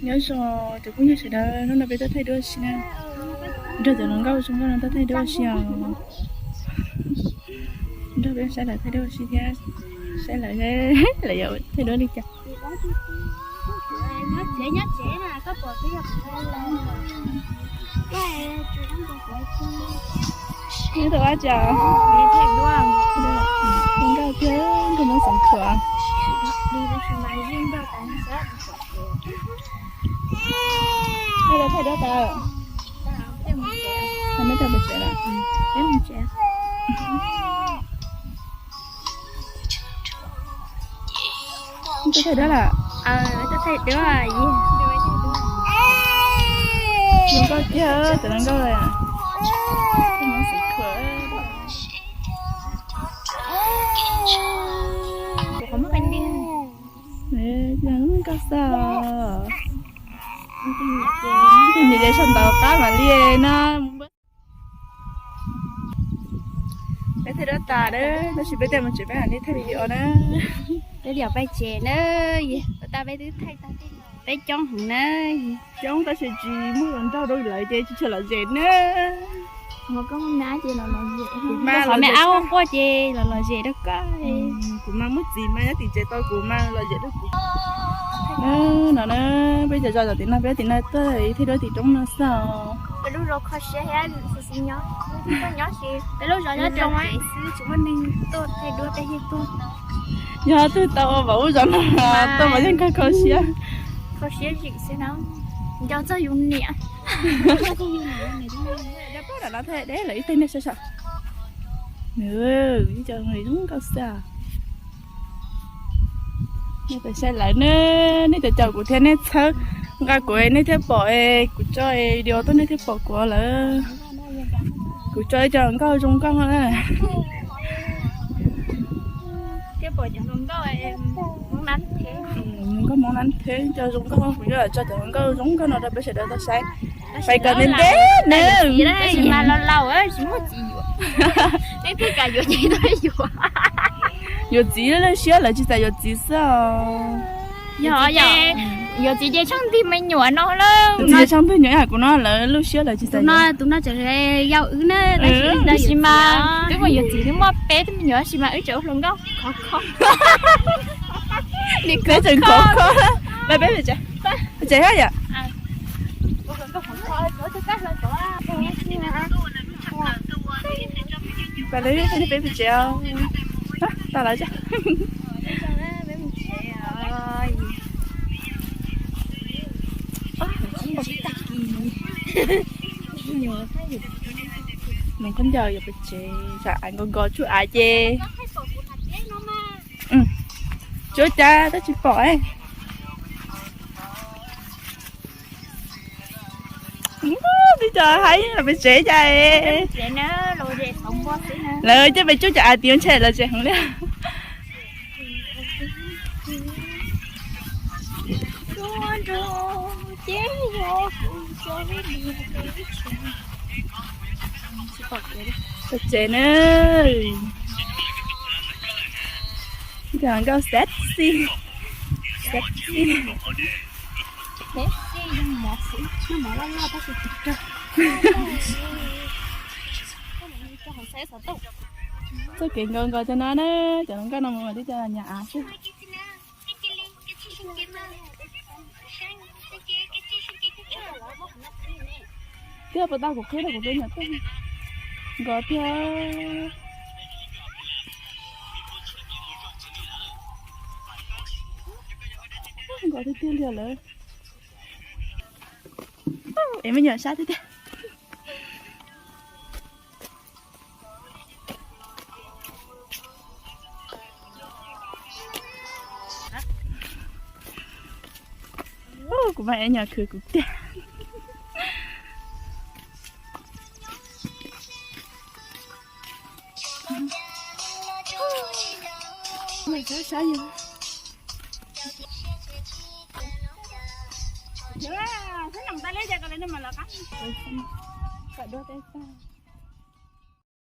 Nyob zoo cov phooj ywg sawv daws, hnub no peb tuaj thaij duab ua si na. Nrog cov hluas nkauj zoo nkauj no tuaj thaij duab ua si os. Nrog peb saib lawv thaij duab ua si thiab, saib lawv, lawv yuav thaij duab li cas. Nyob tau ua cas? Zoo nkauj thiab, nkauj Hmoob Xeev Khuam. Neb tau thaij duab tas? Neb tau pes tsev lawm? Tau thaij duab lawm? Zoo nkauj kiag, cov hluas nkauj. Zoo nkauj xwb. Tus niam ces sau ntawv qab mam li na. Peb thaij duab tas, tab sis peb tej mus tsev peb mam li thaij video na. Peb yog peb tsev na, tas peb twb thaij tau peb coob heev na. Coob tab sis tsis muaj hluas nraug rau lawv ces tsis tshua lom zem na. Qhov me ab quaj ces los lom zem rau koj. Kuv mas muaj txiv mas nyob tim tsev tau kuv mas lom zem rau kuv. No na, peb cov zos tim no, peb tim no tuaj thaij duab tim roob no xwb os. Peb lub zos kho siab thiab, xis xis nyob, nyob xwb, peb lub zos nyob rau tsev xwb, tsis muaj neeg tuaj thaij duab peb thiaj tuaj. Yog twg tau vam lub zos no tuaj mas yeej kho kho siab. Kho siab zim xwb na, nco txog yus niam. Deb lawm ib teg nej saib saib. Ib co zoo nkauj xwb. Nej pais saib lawv na, nej cov caum kuv thiab nej txhawb nqa kuv nej thiaj pom, kuv tso video tuaj nej thiaj pom kuv lawm. Kuv tso ib co nkauj zoo nkauj na. Nkauj Hmoob Nab Theb, cov zoo nkauj, kuv yuav tso cov nkauj zoo nkauj no rau peb sawv daws tau saib. Pais kom ntev ntev nawb. Tab sis mas laus laus tsis muaj txiv yuav. Leej twg kam yuav ces tuaj yuav. Yuav txiv lub siab lawv tsis xav yuav txiv xwb os. Yog, yog yuav txiv ces tshaaj ntig me nyuam no lawm. Txiv tshaaj ntig nyuam yam kuv no lawv lub siab lawv tsis xav yuav. Tus no tseem yau wb na, tab sis mas twb muaj yuav txiv twb muaj peb tug me nyuam tab sis mas wb tseem ua hluas nkauj khov kho. Peb tseem khov kho. Peb peb tsev, peb tsev hab yom. Peb peb tsev os. Tau lawm. Nws khaub ncaws yuav pes tsev, tsam av nkos nkos tsuj av ces. Tsuav cas tab tsis pom. Twb cov haib los pes tsev cas. Lawv coj pes tsuj cov av tiav ntshe lawv tsev heev li. Pes tsev na. Cov nkauj sexy, sexy. Txoj kev nkos nkos cov no na, cov nkauj no mus mas twb coj nyas av xwb. Thiab puas tau kuv qhib rau kuv tus nyuam tub nkos tiag. Nkos tiag tiag li lawm. Es me nyuam sab tiag tiag. Kuv mas es nyuam khwv kuv tiag. Sab yog.